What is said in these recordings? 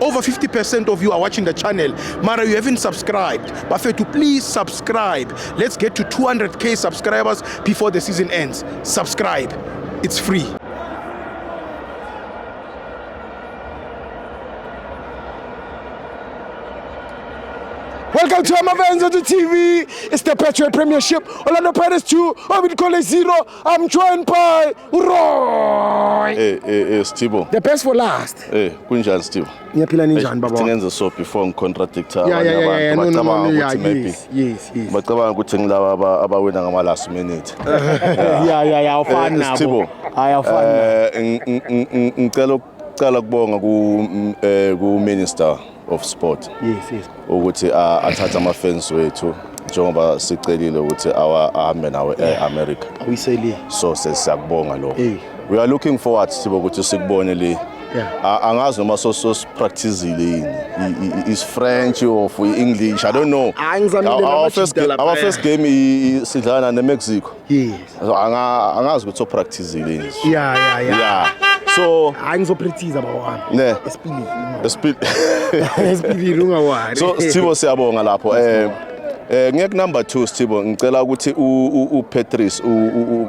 Over 50% of you are watching the channel. Mara, you haven't subscribed. Bafethu, please subscribe. Let's get to 200K subscribers before the season ends. Subscribe. It's free. Welcome to Amavenza to TV. It's the Betway Premiership. Orlando Pirates 2, Orbit College 0. I'm joined by Roy. Sthibo. The best for last. Kunjani Sthibo? Ngiyaphila, ninjani baba? Ngenze so before ngicontradicta Yeah, abanye yeah. abantu No, bacabanga yeah, ukuthi maybe yes. bacabanga ukuthi ngilaba abawina ngama last minute. Yeah, awufani nabo. Sthibo. Hayi, awufani nabo. Ngicela ukucala kubonga ku Minister of Sport Yes. ukuthi athathe ama fans wethu njengoba sicelile ukuthi awa ahambe nawe e-America. Awuyisele. So sesiyakubonga lokho. Eh. We are looking forward, Sthibo, ukuthi sikubone le. Angazi noma so practiceile yini is French or for English, I don't know. Hayi, ngizamile Our first namajita game, our laphaya. first game sidlala neMexico. Yes. So angazi ukuthi so practiceile yini. Yeah. Yeah, so Hayi, ngizopractice baba wami. Ne. Esipilini. Esipil Esipilini, ungawari. So Sthibo, siyabonga lapho. Ngeke number 2, Sthibo, ngicela ukuthi u Patrice u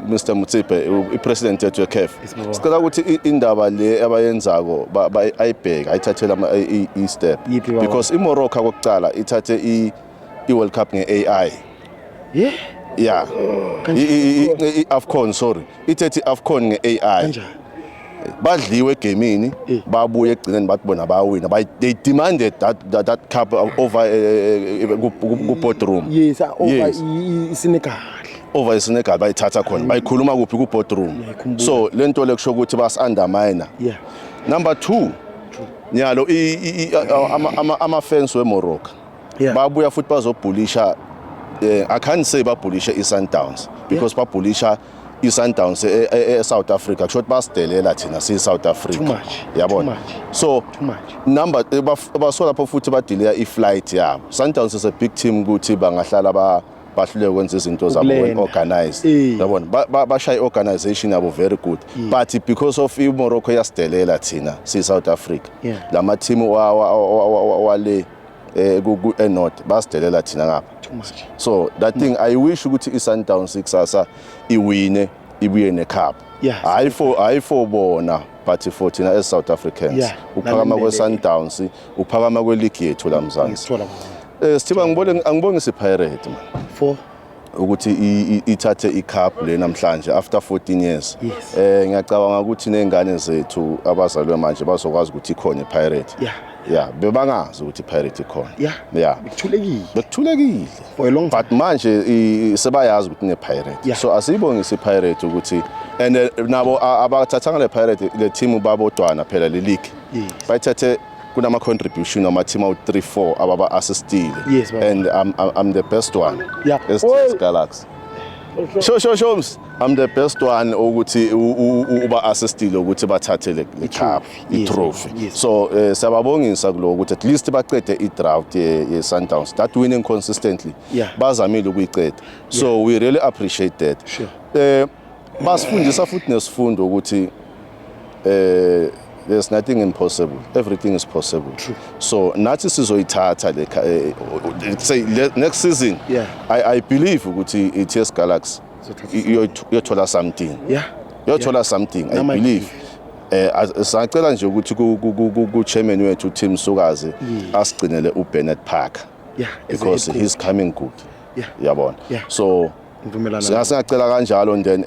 Mr Motsepe, i-president yethu ye-CAF, baba. sicela ukuthi indaba le abayenzako ayibheke, ayithathele i-step Yiphi, baba? because iMorocco akokucala ithathe i-World Cup nge-AI. Yeah, i-AFCON, sorry, ithethe i-AFCON nge-AI. Kanjani? Badliwe egamini. Babuye egcineni bathi bona bayawina. They demanded that cup over ku boardroom. Yes, over Yes. iSenegal. Over iSenegal, bayithatha khona, bayikhuluma kuphi? Ku boardroom. Ngiyayikhumbula. So lento lekusho ukuthi bas undermine. Number 2, nyalo ama fans weMorocco babuya futhi bazobhulisha. I can't say babhulishe iSundowns because babhulisha iSundowns e-South Africa, kusho ukuthi basidelela thina siyi-South Africa. Too much. Yabona? Too much. So Too much. number basola lapho futhi badelaya i-flight yabo. Sundowns is a big team ukuthi bangahlala ba bahluleke ukwenza izinto zabo well Ukulenda. organized. Yabona, bashaye i-organization yabo very good, but because of iMorocco yasidelela thina siyi-South Africa, lama team wale eNorth basidelela thina ngapha. Too much. So that thing, I wish ukuthi i-Sundowns kusasa iwine, ibuye necup, hayi for bona but for thina as South Africans. Uphakama Nalendele. kwe-Sundowns, uphakama kwe-league yethu la Mzansi. Ngithola baba. Sithiba, ngibone angibongisi iPirate man For ukuthi ithathe icup le namhlanje after 14 years. Yes. Ngiyacabanga ukuthi nezingane zethu abazalwe manje bazokwazi ukuthi ikhona iPirate. Yeah, bebangazi ukuthi iPirate ikhona. Bekuthulekile. Bekuthulekile For a long time. but manje sebayazi ukuthi ne-Pirate. So asiyibongise i-Pirate ukuthi and nabo abathathanga le Pirate, le team babodwana phela le league. Bayithathe kunama-contribution ama-team awu-3 4 ababa-assistile. Yes, baba. And I'm the best one. Oi. STS Galaxy. Sho Shoms, I'm the best one ukuthi uba assistile ukuthi bathathe le cup, I-trophy. i-trophy. Yes. So siyababongisa kuloko ukuthi at least baqede i-drought ye-Sundowns that winning consistently. Bazamile ukuyiceda. So we really appreciate that. Basifundisa futhi nesifundo ukuthi there's nothing impossible, everything is possible. True. So nathi sizoyithatha le say next season. I believe ukuthi i-TS Galaxy Izothatha iyothola something. Iyothola something, I Nama believe. Sacela nje ukuthi ku chairman wethu Tim Sukazi asigcinele uBernard Parker As a because head coach. He's coming good. Yabona? Yeah. So Ngivumelana. Singacela kanjalo and then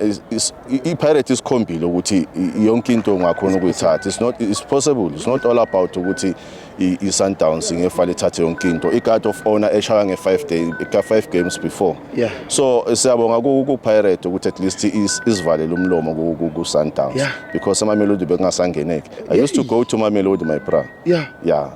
i-Pirate isikhombile ukuthi yonke into ungakhona ukuyithatha. It's not, it's possible. It's not all about ukuthi i-Sundowns ngefale ithathe yonke into, i-guard of honor eshaya nge-5 day ka-5 games before. So siyabonga ku-Pirate ukuthi at least isivalele umlomo ku-Sundowns because amamelodi bekungasangeneki. I used to go to Mamelodi, my bra. Yeah.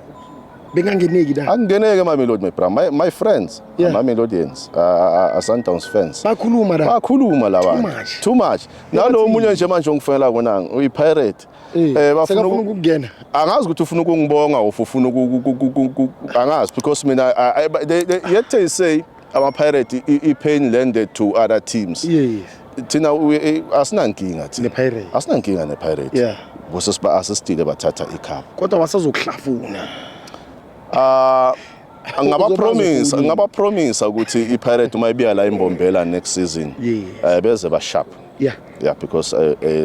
Bengangeneki la. Angingeneke eMamelodi, my bra. My friends are Mamelodians, are Sundowns fans. Bakhuluma la. Bakhuluma la bantu. Much. Too much. Nalo omunye nje manje ongifonela kona uyi-Pirate. Bafuna Sekafuna ukungena. Angazi ukuthi ufuna ukungibonga or ufuna angazi because mina yet they say ama-Pirate i-pain landed to other teams. Thina asinankinga thina. Ne-Pirates. Asinankinga ne-Pirate. Bose siba-assistile bathatha i-cup. Kodwa basazokuhlafuna. Ah, Uzobazi ukuwina. ngaba-promise ukuthi i-Pirate uma ibiya la iMbombela next season, beze ba sharp. Yeah, because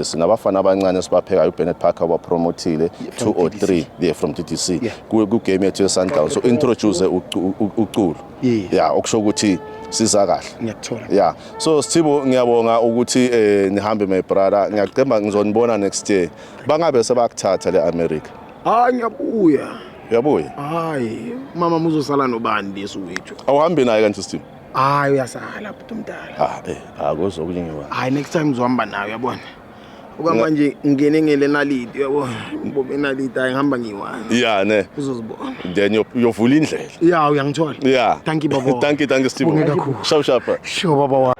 sinabafana abancane esibaphekayo, uBennett Parker wapromotile From 2 or DDC. 3, yeah, from DDC ku game yethu ye-Sundowns, so introduce uculo. Yeah, okusho ukuthi siza kahle. Ngiyakuthola. Yeah, so Sithibo, ngiyabonga ukuthi nihambe, my brother. Ngiyacemba ngizonibona next year, bangabe sebakuthatha le America. Hayi, ngiyabuya. Uyabuya? Hayi, mama muzosala nobani lesi wethu? Awuhambi naye kanti, Sithibo? Hayi, uyasala bhuti omdala. Ah, akuzokulingiwa. Hayi, next time ngizohamba nawe, uyabona. Okwamanje ngingene ngele naliti, uyabona, ngibophe naliti. Hayi, ngihamba ngiyi-one. Yeah, ne. Uzozibona. Then uyovula indlela. Ya, uyangithola. Yeah. Thank you, baba. Thank you, thank you, Sithibo. Bonge kakhulu. Sharp, sharp. Sure, baba wa.